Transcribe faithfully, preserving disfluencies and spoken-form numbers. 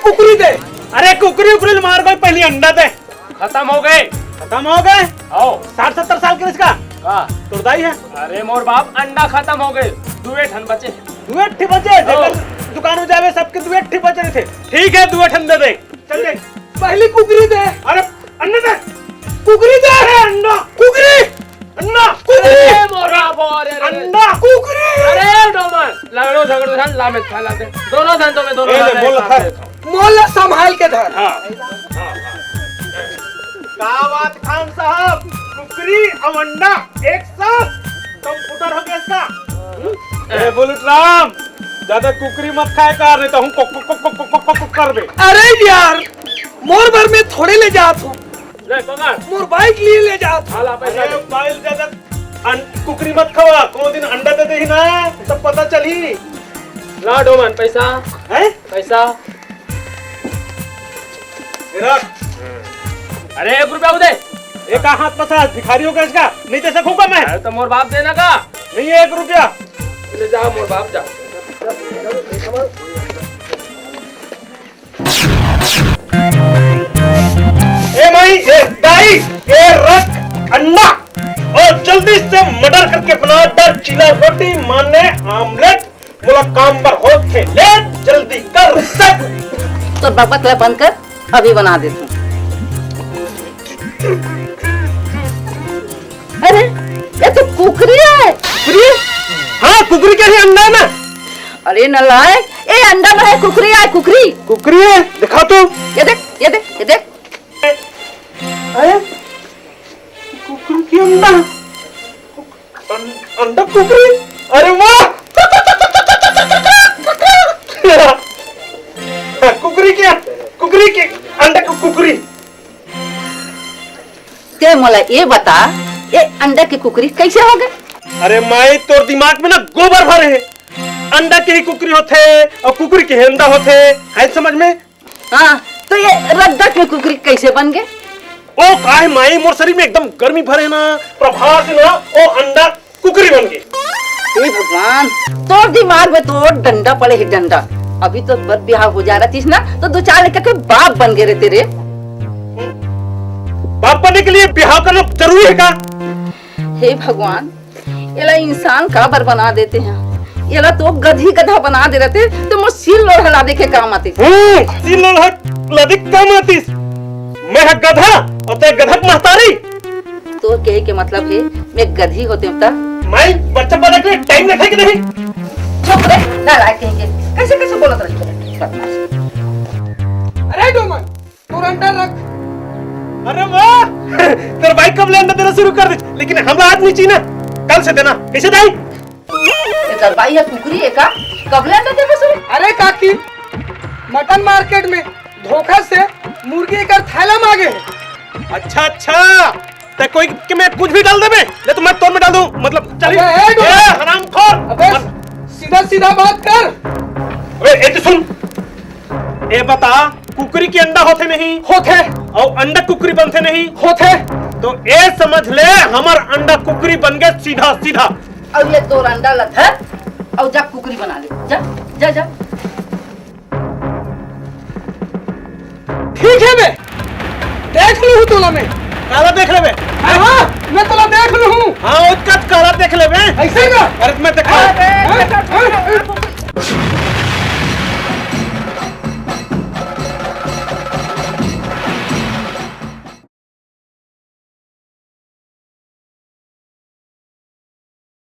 कुकरी दे। अरे कुकरी उकरी ल मार गए, पहली अंडा दे। खत्म हो गए। खत्म हो गए? आओ। साठ सत्तर साल के इसका? का? तोर दाई है। अरे मोर बाप, अंडा खत्म हो गए, दुए ठन बचे। दुए ठे बचे? आओ। जेकर दुकान में जावे, सबके दुए ठे बचे रहिथे। ठीक है, दुए ठन दे दे। चल दे। पहली कुकरी दे। अरे अंडा दे। कुकरी दे। अरे अंडा। कुकरी। अंडा। कुकरी। अरे मोर बाप, अरे, अरे, अरे। अंडा। कुकरी। अरे डोमन, लड़ो झगड़ो झन, ला में खा लाते। दोनों झन तो मैं दोनों ए, ला ले, बोल, खा। मोला संभाल के धर। हाँ। हाँ, हाँ। का बात खान साहब, कुकरी अउ अंडा एक साथ कंप्यूटर हो गया इसका। ए, बुलेट राम, ज्यादा कुकरी मत खाए कर, नहीं तो हम को, को, को, को, को, को, को कर दे। अरे यार, मोर बर में थोड़े ले जात हूँ। ले, पकड़। मोर बाइक लिए ले जात हूँ। हाँ, ला पैसा अरे, दे। बाइक ज्यादा अन-, कुकरी मत खवा, कोनो दिन अंडा दे देही ना, तब पता चली। ला डोमन, पैसा। हैं? पैसा। ये रख। अरे, एक रुपया दे। एक हाथ पचास, भिखारी हो गया इसका, नहीं दे सकूंगा मैं। अरे, तो मोर बाप देना का? नहीं है एक रुपया। ले जा, मोर बाप जा। ए माई, ए दाई, ए रख अंडा और जल्दी से मटर करके बना दर चीला रोटी माने आमलेट। मोला काम बर होत हे, ले जल्दी कर। तो बकबक ला बंद कर, अभी बना देती हूँ। अरे, ये तो कुकरी है। कुकरी? हाँ, कुकरी के ही अंडा है ना। अरे नलायक, ए अंडा नोहे, कुकरी आय, कुकरी। कुकरी है? दिखा तो। ये देख, ये देख, ये देख। अरे, कुकरी के अंडा। अं-, अंडा कुकरी? अरे वाह! कुकरी के, कुकरी के अंडा कु-, कुकरी। ते मोला ये बता, ये अंडा के कुकरी कैसे हो गए? अरे माई, तोर दिमाग में ना गोबर भरे हे। अंडा के ही कुकरी होथे और कुकरी के ही अंडा होथे, आय समझ में? हाँ, तो ये रद्दा के कुकरी कैसे बन गए? ओ काहे माई, मोर शरीर में एकदम गर्मी भरे ना, प्रभाव से ना, ओ अंडा कुकरी बन गए। हे भगवान, तोर दिमाग में तो डंडा पड़े हे, डंडा। अभी तो बर बिहाव हो जा रहा थीस ना, तो दो चार लड़का के बाप बन गए रहते रे। बाप बनने के लिए बिहाव करना जरूरी है का? हे भगवान, एला इंसान काबर बना देते हैं? एला तो गधी गधा बना दे रहते, तो मोर सिर लोढ़ा लादे के काम आते। हम्म, सिर लोढ़ा लादे के काम आतीस। मैं ह गधा, और ते गधा के महतारी। तोर कहे के मतलब है, मैं गधी होते त? मैं बच्चा पैदा करे टाइम रखे कि नहीं? चुप रे, नालायक कहीं के। कैसे, कैसे बोलत रही? बदमाश। अरे डोमन, तोर अंडा रख। अरे वाह, तोर बाइक कब ले अंडा देना शुरू कर दे, लेकिन हमला आज नहीं चीना, कल से देना। कैसे दाई? एकर बाई ह कुकरी हे का? कब ले अंडा देबे शुरू? अरे काकी, मटन मार्केट में धोखा से मुर्गी एकर थैला में आ गे हे। अच्छा, अच्छा, ते कोई के में कुछ भी डाल देबे, ले तो मैं तोर में डाल दूं, मतलब, चल। अबे, ए, डोमन। ए, हरामखोर। अबे, सीधा सीधा बात कर। अबे, ए, तो सुन, ए बता, कुकरी के अंडा होथे नहीं? होथे। अउ अंडा कुकरी बनथे नहीं? होथे। तो ए समझ ले, हमर अंडा कुकरी बन गे सीधा सीधा। अउ ये तोर अंडा ला धर, अउ जा कुकरी बना ले। जा, जा, जा। ठीक हे बे, देख लूहूं तोला मैं। काला देख लेबे? हाँ, हाँ, मैं तोला देख लूहूं। हाँ, ओतका काला देख लेबे। ऐसे का? अरे मैं देखा। अरे, हाँ? हाँ?